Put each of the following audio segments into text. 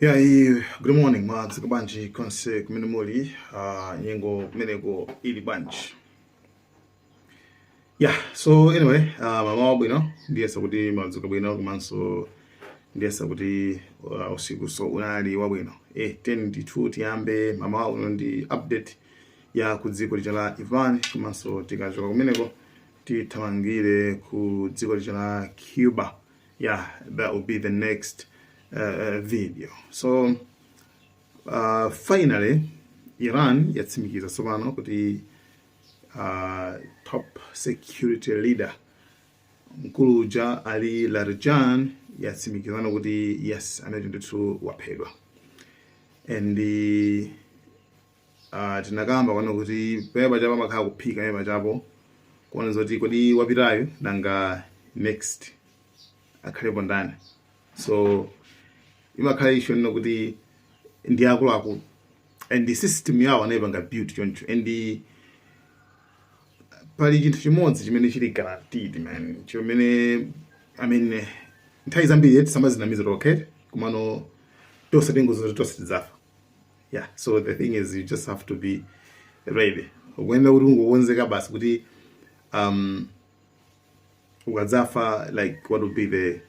Yeah, good morning, mwadzuka bwanji konse kumene muli? Nyengo kumeneko ili bwanji? Yeah, so anyway, mamawa bwino, ndiyesa kuti mwadzuka bwino, komanso ndiyesa kuti usiku so unali wabwino. 10 ndi 2, tiyambe mamawa uno ndi update ya ku dziko lija la Iran, komanso tikachoka kumeneko tithamangire ku dziko lija la Cuba. Yeah, that will be the next video. So finally Iran yatsimikiza tsopano kuti top security leader, mkulu uja Ali Larijani, yatsimikizana kuti yes, amene ndithu waphedwa. And tinakamba kwano kuti pamene pachapo amakhala kuphika pamene pachapo kuona zoti kodi wapitayo nanga next akhalepo ndani. So imakhala issue nino kuti ndi akuluakulu and the system yawo anayipanga build choncho. And pali chinthu chimodzi chimene chili guaranteed, man, chimene, I mean, nthawi zambiri yeti samazinamiza, okay, komano tonse tingozo tonse tidzafa. Yeah, so the thing is, you just have to be ready. Ukuyenera kuti ungokonzeka basi kuti ukadzafa, like, what would be the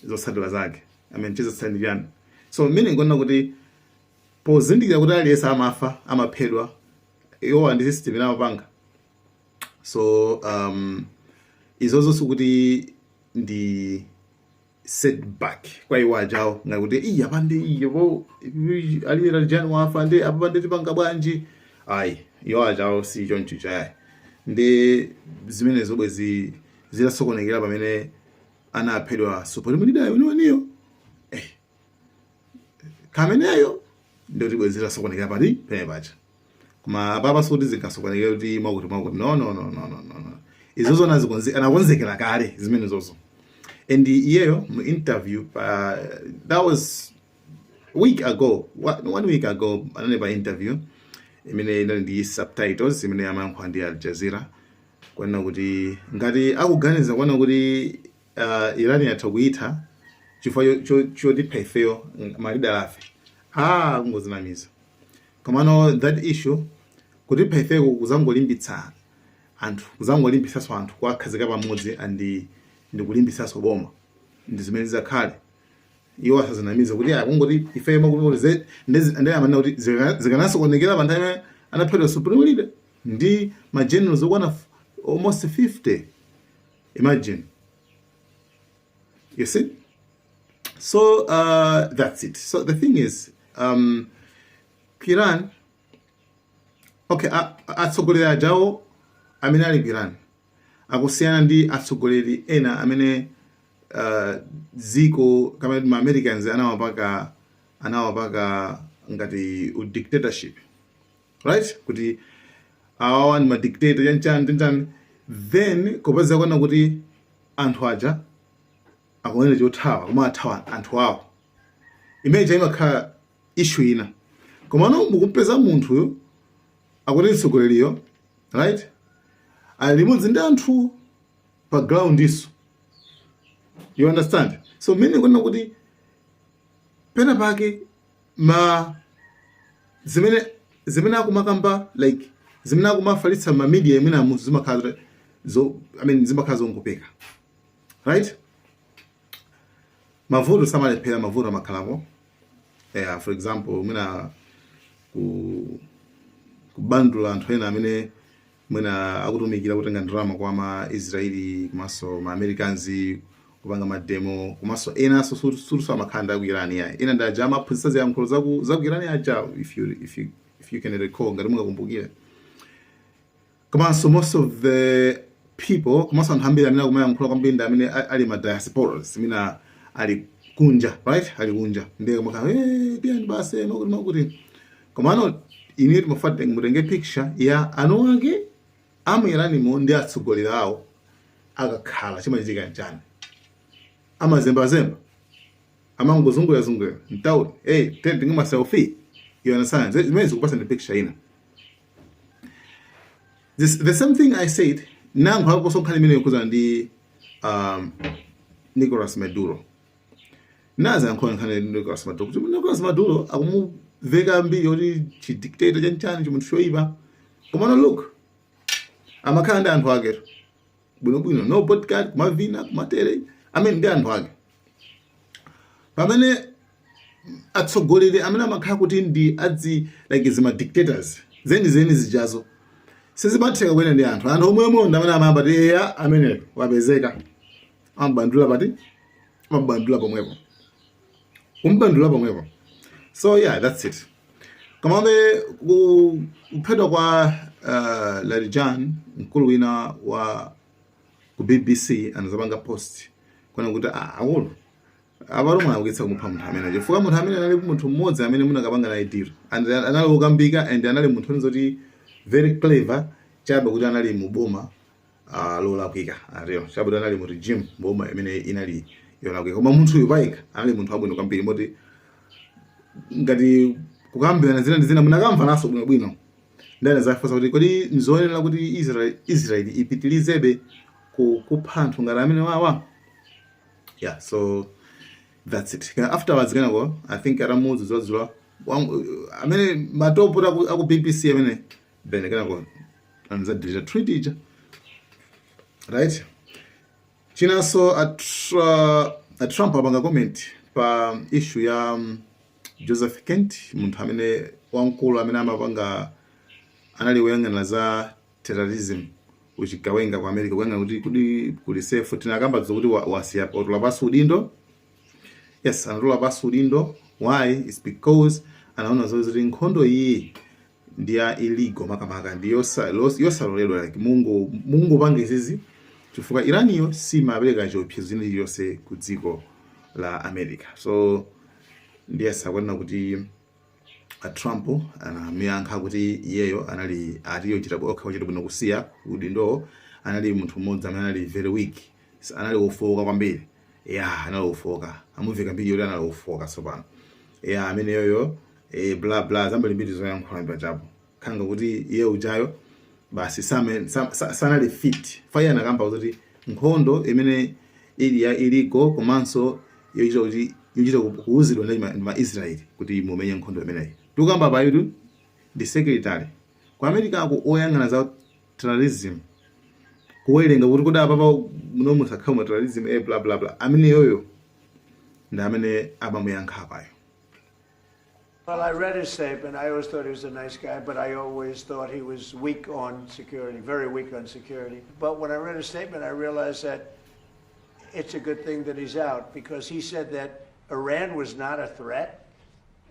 zotsatira zake, I mean, chizatsala ndi chani? So mmene ngona kuti pozindikira kuti aliyense amafa, amaphedwa, iwowa ndi system imene amapanga. So izozo sikuti ndi setback kwa iwo ajawo ngakuti iya apande iye po Ali Larijani wafa, ndi apa ndi tipanga bwanji? Ayi, iwo ajawo si choncho chayi. Ndi zimene zobwe zilasokonekera pamene anaphedwa supreme leader weniweniyo, kameneyo ndoti sokonekera pati pene pacha. Koma apapa sikuti zingasokonekera kuti mwakuti mwakuti. No, no, no, no, no, no, no. Izo zona anakonzekera kale zimene zozo. And iyeyo mu interview, that was week ago, one week ago, anali pa interview imene inali ndi subtitles, imene amayankhula ndi Al Jazeera, kuona kuti ngati akuganiza kuona kuti Iran yatha kuitha chifukwa chotipha ifeyo ma leader afe, ah, kungozinamiza. Komano that issue, kutipha ifeyo kuzangolimbitsa anthu, kuzangolimbitsanso anthu kuwakhazika pamodzi and ndikulimbitsanso boma, ndi zimene zizakhale. Iwo asazinamize kuti akungoti ifeyo makuti ndi amanena kuti zikanasokonekera pa nthawi imene anaphedwa supreme leader ndi ma generals okwana almost 50. Imagine, you see? So that's it. So the thing is, Iran, okay, atsogoleri ajawo amene ali ku Iran akusiyana ndi atsogoleri ena amene dziko kamene ma Americans anawapaka ngati dictatorship, right? Kuti awawa ndi ma dictator, chanchani chanchani. Then kupeza kuona kuti anthu aja akuonera chothawa, koma athawa anthu awo, imene imakhala issue ina. Komano mukumpeza munthuyo akuti mtsogoleriyo, right, ali limodzi ndi anthu pa ground iso, you understand? So mmene kuona kuti pena pake ma zimene akumakamba, like zimene akumafalitsa ma media imene amu zimakhala zo, I mean, zimakhala zongopeka, right? Mavuto samalephera, mavuto amakhalapo. Yeah, for example, mwina kubandula anthu ena amene mwina akutumikira kutenga ndalama kwa ma Israeli komanso ma Americans, kupanga ma demo, komanso enanso sutuso amakhala ndi aku Iran yayi, ena ndi aja amaphunzitsa ziyankhulo zaku Iran aja, if you can recall, ngati mungakumbukire. Komanso most of the people, komanso anthu ambiri amene akumayankhula kwambiri ndi amene ali ma diasporas, amene ali kunja, right? Ali kunja, ndiye kumakhala, "Eh, tiyani basi," makuti makuti. Komano ine timafuna mutenge picture ya anu ake amu Iranimo ndi atsogoleri awo akakhala, chimachitika nchani? Amazembazemba, amangozungulira mtauni, "Hey, tenge ma selfie," you understand? Zimene zikupasa ndi picture ina. The same thing I said nankho nkhani imene ikuzana ndi Nicolas Maduro. Nazayankhula nkhani Nicolas Maduro, kuti Nicolas Maduro akumuveka mbiri kuti chidictator, chanchani, chimunthu choyipa, komano look, amakhala ndi anthu ake bwinobwino, no bodyguard, kumavina, kumatere amene ndi anthu ake. Pamene atsogoleri amene amakhala kuti ndi adzi like zima dictators zenizeni zijazo, sizimatheka kuyenda ndi anthu. Anthu omwemwe ndi amene amayamba ti eya, amene wapezeka, amabandula pati, amabandula pomwepo, kumbandula pomwepo. So yeah, that's it. Komabe kuphedwa kwa Larijani, mkulu wina wa ku BBC anazapanga post kuona kuti, ah, akulu apalo mwalakwitsa kumupha munthu amene, chifukwa munthu amene anali munthu mmodzi amene munakapanga naye deal and anali wokambika and anali munthu onse very clever, chabe kuti anali mu boma lolakwika, atero, chabe kuti anali mu regime, boma imene inali yolakwika. Koma munthu uyu payekha anali munthu wabwino kwambiri, moti ngati kukambirana zina ndi zina munakamva naso bwinobwino. Ndani zafunsa kuti kodi nzoyenera kuti Israel ipitilizebe kupha anthu ngati amene wawa? Yeah, so that's it. Afterwards kenako, I think atamudzudzula amene matopo aku BBC amene, then kenako anzadelete tweet ija, right? Chinanso, a Trump apanga comment pa issue ya Joseph Kent, munthu amene wamkulu amene amapanga, anali kuyang'anira za terrorism, uchigawenga ku America, kuyang'ana kuti kudi kuli safe. Tinakamba zokuti wasiya, watula pasi udindo. Yes, anatula pasi udindo. Why? It's because anaona zoti nkhondo iyi ndi ya illegal, makamaka ndi yosaloledwa, like mungopanga izizi chifukwa Iraniyo simapereka chiopsezo china chiliyonse ku dziko la America. So ndiye sakunena kuti a Trump anamiyankha kuti iyeyo anali ati yochita okha, kuchita bwino kusiya udindo. Anali munthu mmodzi amene anali very weak, anali wofowoka kwambiri. Ya, anali wofowoka, amuveka mbiri yoti anali wofowoka. Tsopano ya ameneyoyo, bla bla, zambirimbiri zoyankhula pachapo khanga kuti iye ujayo basi sanali fit. Iye anakamba kuti nkhondo imene ili ya illegal, komanso yochita kuti yochita kuuzidwa ndi ma Israeli kuti mumenye nkhondo imeneyi. Tikukamba payitu ndi secretary ku America ako oyang'ana za terrorism, kuwerenga kuti kodi apapa muno musakhala ma terrorism, bla bla bla. Amene yoyo ndi amene amamuyankha apayo. Well, I read his statement. I always thought he was a nice guy, but I always thought he was weak on security, very weak on security. But when I read his statement, I realized that it's a good thing that he's out because he said that Iran was not a threat.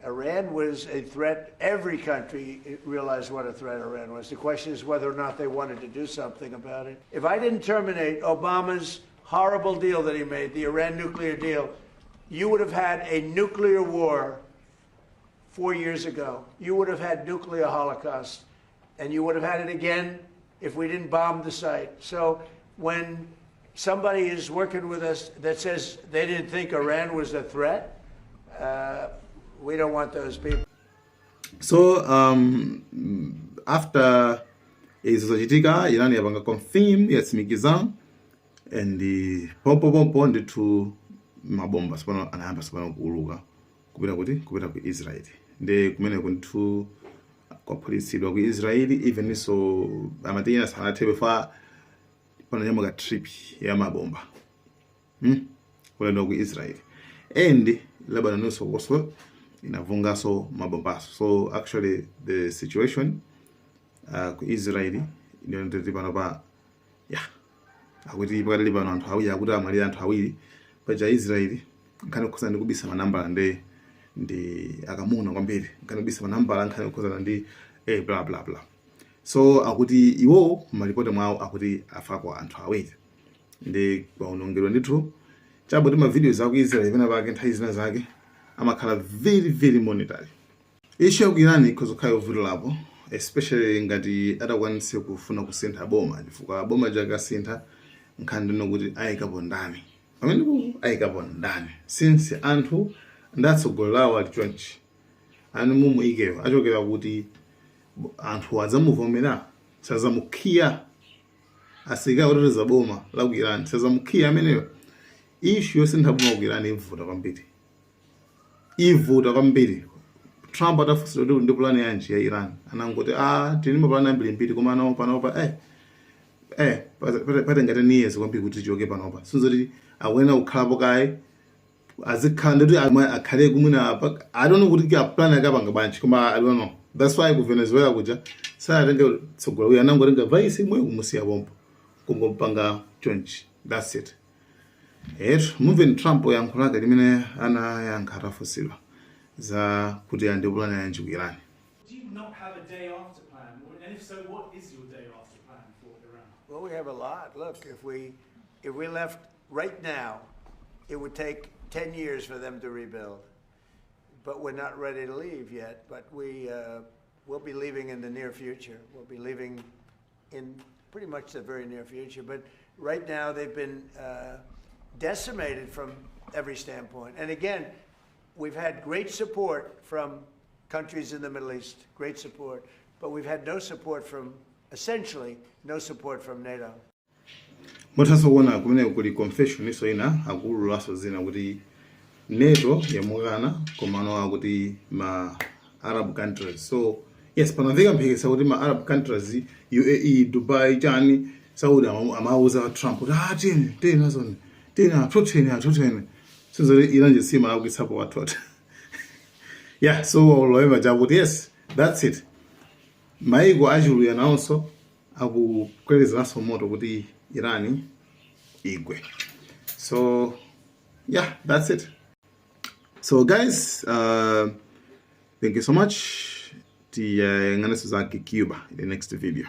Iran was a threat. Every country realized what a threat Iran was. The question is whether or not they wanted to do something about it. If I didn't terminate Obama's horrible deal that he made, the Iran nuclear deal, you would have had a nuclear war 4 years ago. You would have had nuclear holocaust, and you would have had it again if we didn't bomb the site. So when somebody is working with us that says they didn't think Iran was a threat, we don't want those people. So after izo zachitika, Iran yapanga confirm, yatsimikiza, and pompo pompo ndithu mabomba sipano anayamba sipano kuuluka kupita kuti, kupita ku Israel. Ndi kumeneko ndithu kwaphulitsidwa ku Israel. Even so, amati ena sanathebe fa pananyamuka trip ya mabomba, Kulendo ku Israel and Lebanon also inavungaso mabombaso. So actually the situation ku Israel ndiyo nditi pano pa, yeah, akuti pakatili pano anthu awiri, akuti amwalira anthu awiri. Paja Israel nkhani yokhuzana ndi kubisa manambala ndi akamuna kwambiri, nkhani kubisa manambala, nkhani yokhuzana ndi bla bla bla. So akuti iwo malipoti mwawo akuti afako anthu awiri ndi kwaonongedwa ndithu. Chabwe ti ma videos aku Israel pena pake nthawi zina zake amakhala very very monetary. Issue ya ku Iran ikhoza kukhala yovutirapo, especially ngati atakwanitse kufuna kusintha boma, chifukwa boma jakasintha, nkhani ndino kuti ayikapo ndani pamenepo, ayikapo ndani, since anthu ndi atsogoleri awo ali chonchi. Ani mumuyikeyo achokera kuti anthu adzamuvomera, sazamukhiya asilikali oteteza boma la ku Iran, sazamukhiya ameneyo. Issue yosintha boma ku Iran ivuta kwambiri. Ivuta kwambiri. Trump atafunsidwa kuti ndi plan yanji ya Iran, anangoti, "Ah, tili mapulani ambirimbiri, koma ano panopa patenga 10 years kwambiri kuti tichoke panopa." Sinzoti akuyenera kukhalapo kaye, azikhala ndikuti akhale kumwina. I don't know kuti ka plan akapanga bwanji, koma I don't know. That's why ku Venezuela kuja sanatenge tsogolo uyo, anangotenga vice imwe kumusiya pompo, kungompanga chonchi, that's it. Etu mumveni Trump yankho lake limene anayankha atafunsidwa za kuti andi plan yanji ku Iran. Do you not have a day after plan? And if so, what is your day after plan for Iran? Well, we have a lot. Look, if we left right now, it would take 10 years for them to rebuild. But we're not ready to leave yet. But we'll be leaving in the near future. We'll be leaving in pretty much the very near future. But right now, they've been decimated from every standpoint. And again, we've had great support from countries in the Middle East, great support. But we've had no support from, essentially, no support from NATO. Muthanso kuona kumene kuli confession iso ina, akuululaso zina kuti NATO yamukana, komano akuti ma Arab countries. So yes, panamveka mphekesa kuti ma Arab countries, UAE, Dubai, chani, Saudi, amauza Trump kuti, "Ah, tiyeni, tiyeni nazoni, tiyeni atoteni, atoteni." Sinzoti Iran jesima akuyitsapo wathu. Yeah, so loyemba chakuti yes, that's it. Maiko achuluya nawonso akukwerezeranso moto kuti Iran igwe. So yeah, that's it. So guys, thank you so much. Tiyang'anenso za Cuba in the next video.